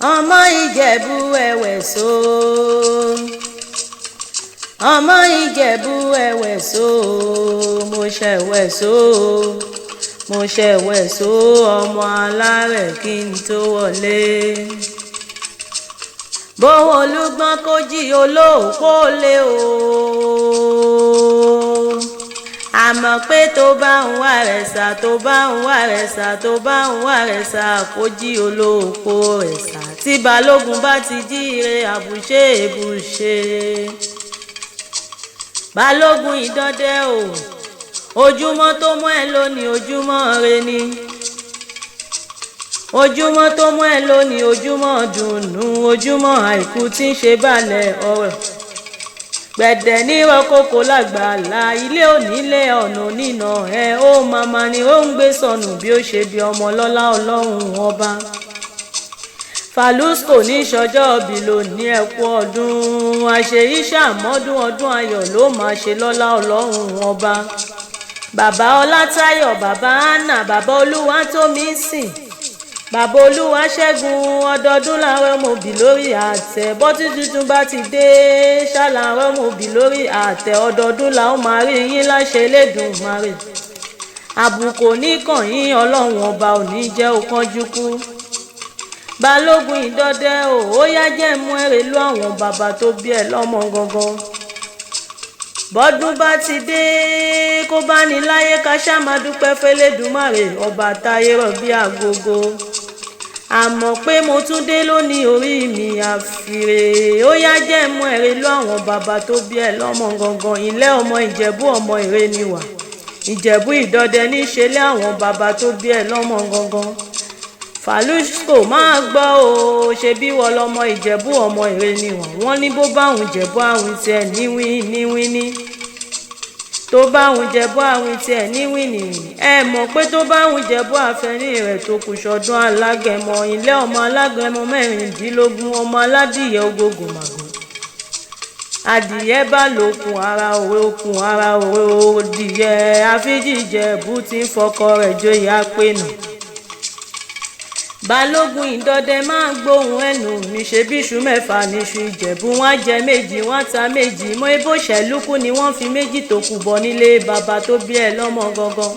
Ọmọ Ìjẹ̀bú ẹ̀wẹ̀ so, ọmọ Ìjẹ̀bú ẹ̀wẹ̀ so, mo ṣẹ̀wẹ̀ so, mo ṣẹ̀wẹ̀ so, ọmọ alárẹ̀ kí n tó wọlé. Bówó olúgbọ́n kó jí olóòpó lé o, àmọ́ pé tó bá ń wá rẹ̀ sà, tó bá ń wá rẹ̀ sà, tó bá ń wá rẹ̀ sà, kó jí olóòpó rẹ̀ sà. Tí balógun bá ti jíire, àbùṣe èbùṣe. Balógun Ìdọdẹ o, ojúmọ́ tó mọ́ ẹ lónìí, ojúmọ́ re ni. Ojúmọ́ tó mọ́ ẹ lónìí, ojúmọ́ dùnnú, ojúmọ́ àìkú tí ń ṣe balẹ̀ ọ̀rọ̀. Gbẹ̀dẹ̀ nírọ̀ kókó lágbàlá ilé onílé, ọ̀nà onínà ẹ̀ ó màmá ni ó ń gbé sọnù bí ó ṣe bí ọmọ lọ́lá Ọlọ́run ọba. Falusco ní sọjọ́ òbí lónìí, ẹ̀kú ọdún àṣeyí ṣàmọ́dún, ọdún ayọ̀ ló máa ṣe lọ́lá Ọlọ́run ọba. Bàbá Ọlátayọ̀, bàbá Anna, bàbá Olúwatómisìn, bàbá Olúwaṣẹ́gun, ọdọọdún làwọn ọmọ òbí lórí àtẹ. Bọ́tí tuntun bá ti dé ṣáláwọn ọmọ òbí lórí àtẹ. Ọdọọdún làwọn máa rí yín láṣẹ Elédùmarè. Àbùkù oníkàn yín, Ọlọ́run ọba ò ní jẹ́ ó kánjú kú. Balógun Ìdọdẹ o, ó yá jẹ́ mú ẹrẹ lú àwọn bàbá tó bí ẹ lọ́mọ gangan. Bọ́dún bá ti dé, kó bá ní láyé, ká ṣá máa dúpẹ́ fẹ́lẹ́dùmarè ọba táyé rọ̀ bí agogo. Àmọ́ pé mo tún dé lónìí, orí mi àfìrè. Ó yá jẹ́ mú ẹrẹ lú àwọn bàbá tó bí ẹ lọ́mọ gangan. Ilé ọmọ Ìjẹ̀bú, ọmọ Ìrè ni wà. Ìjẹ̀bú Ìdọdẹ ní ṣe lé àwọn bàbá tó bí ẹ lọ́mọ gangan. Falusco máa gbọ́ o, ṣe bí wọ́n lọ́mọ Ìjẹ̀bú, ọmọ Ìrè ni wọ́n. Wọ́n ní bó bá òun Jẹ̀bú àwìn tiẹ̀ níwín níwín ní, tó bá òun Jẹ̀bú àwìn tiẹ̀ níwín níwín. Ẹ mọ̀ pé tó bá òun Jẹ̀bú àfẹ́rí rẹ̀ tó kù sọdún alágẹmọ. Ilé ọmọ alágẹmọ 16, ọmọ aládìyẹ ogógó màgò. Adìyẹ bá lókun ara òwe, okun ara òwe òdìyẹ àfíjìjẹ̀bú tí ń fọkọ rẹ̀ joyè apẹ̀nà. Balógun Ìdọdẹ máa gbóhùn ẹnu mi, ṣe bíṣu 6 níṣu Ìjẹ̀bú, wọn á jẹ 2, wọn á ta 2. Mọ ebó ṣẹlúkú ni wọ́n fi 2 tó kù bọ̀ nílé bàbá tó bí ẹ lọ́mọ gangan.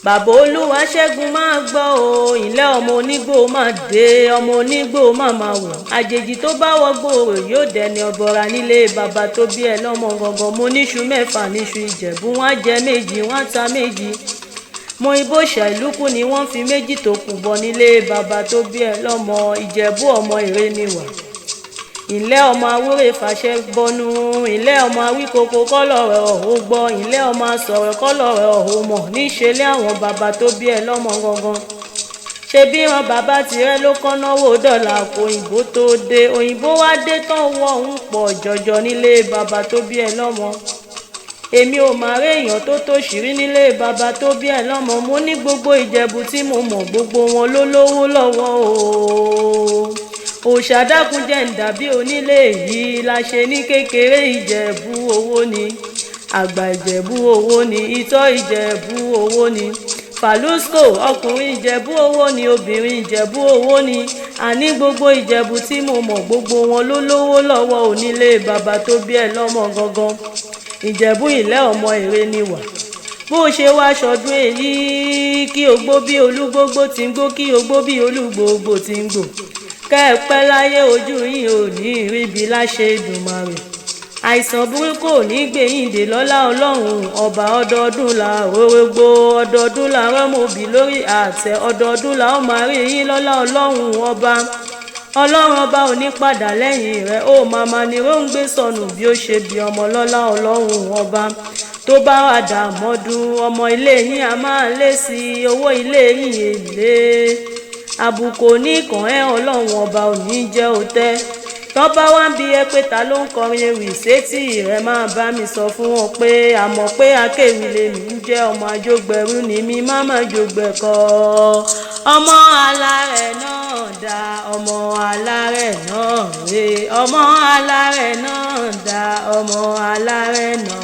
Bàbá Olúwaṣẹ́gun máa gbọ́ o, ilé ọmọ onígbò máa dé, ọmọ onígbò máa máa wọ̀. Àjèjì tó bá wọ gbòòrò yóò dẹni ọbọra nílé bàbá tó bí ẹ lọ́mọ gangan. Mo níṣu 6 níṣu Ìjẹ̀bú, wọn á jẹ 2, wọn á ta 2. Mọ ibò ṣàìlúkù ni wọ́n fi 2 tó kù bọ̀ nílé bàbá tó bí ẹ lọ́mọ. Ìjẹ̀bú ọmọ Ìrè ni wà. Ilé ọmọ awúrè fàṣẹ bọnu, ilé ọmọ awíkoko kọ́lọ̀rọ̀ ọ̀hún gbọ́, ilé ọmọ asọ̀rọ̀ kọ́lọ̀rọ̀ ọ̀hún mọ̀ níṣe lé àwọn bàbá tó bí ẹ lọ́mọ gangan. Ṣe bí wọn bàbá tirẹ̀ ló kọ́ náwó dọ́là kó òyìnbó tó dé, òyìnbó wá dé tán wọ́n ń pọ̀ jọjọ nílé bàbá tó bí ẹ lọ́mọ. Èmi ò máa rí èèyàn tó tòṣìrí nílé bàbá tó bí ẹ lọ́mọ. Mo ní gbogbo Ìjẹ̀bú tí mo mọ̀, gbogbo wọn ló lówó lọ́wọ́ o. Òòṣà dákunjẹ́ ń dàbí onílé yìí la ṣe ní kékeré. Ìjẹ̀bú owó ni, àgbà Ìjẹ̀bú owó ni, ìtọ́ Ìjẹ̀bú owó ni. Falusco ọkùnrin Ìjẹ̀bú owó ni, obìnrin Ìjẹ̀bú owó ni. Àní gbogbo Ìjẹ̀bú tí mo mọ̀, gbogbo wọn ló lówó lọ́wọ́ onílé bàbá tó bí ẹ lọ́mọ gangan. Ìjẹ̀bú ilẹ̀ ọmọ Ìrè ni wà. Bó ṣe wá ṣọdún èyí, kí ogbó bí olúgbógbó ti ń gbó, kí ogbó bí olúgbógbó ti ń gbò, kẹ́ ẹ pẹ́ láyé, ojú yín ò ní ríbi láṣẹ Èdùmàrè. Àìsàn burúkú ò ní gbẹ̀yìn dè lọ́lá Ọlọ́run ọba. Ọdọọdún là rògbò, ọdọọdún là rọ́mọbì lórí àtẹ, ọdọọdún là ó máa rí yín lọ́lá Ọlọ́run ọba. Ọlọ́run ọba ò ní padà lẹ́yìn rẹ̀, ó màmá ni ó ń gbé sọnù bí ó ṣe bí ọmọ lọ́lá Ọlọ́run ọba. Tó bá wà dàmọ́dún, ọmọ ilé yín a máa lé sí i, owó ilé yín èlé. Àbùkù oníkan ẹ, Ọlọ́run ọba ò ní jẹ́ òtẹ́. Tọ́ bá wá ń bi ẹ pé ta ló ń kọrin ewì sétí rẹ, máa bá mi sọ fún wọn pé àmọ́ pé akéwì lèmi ń jẹ́, ọmọ àjọgbẹ̀rú ni mi, má má jògbẹ̀kọ́. Ọmọ alárẹ̀ náà dá, ọmọ alárẹ̀ náà rè, ọmọ alárẹ̀ náà dá, ọmọ alárẹ̀ náà.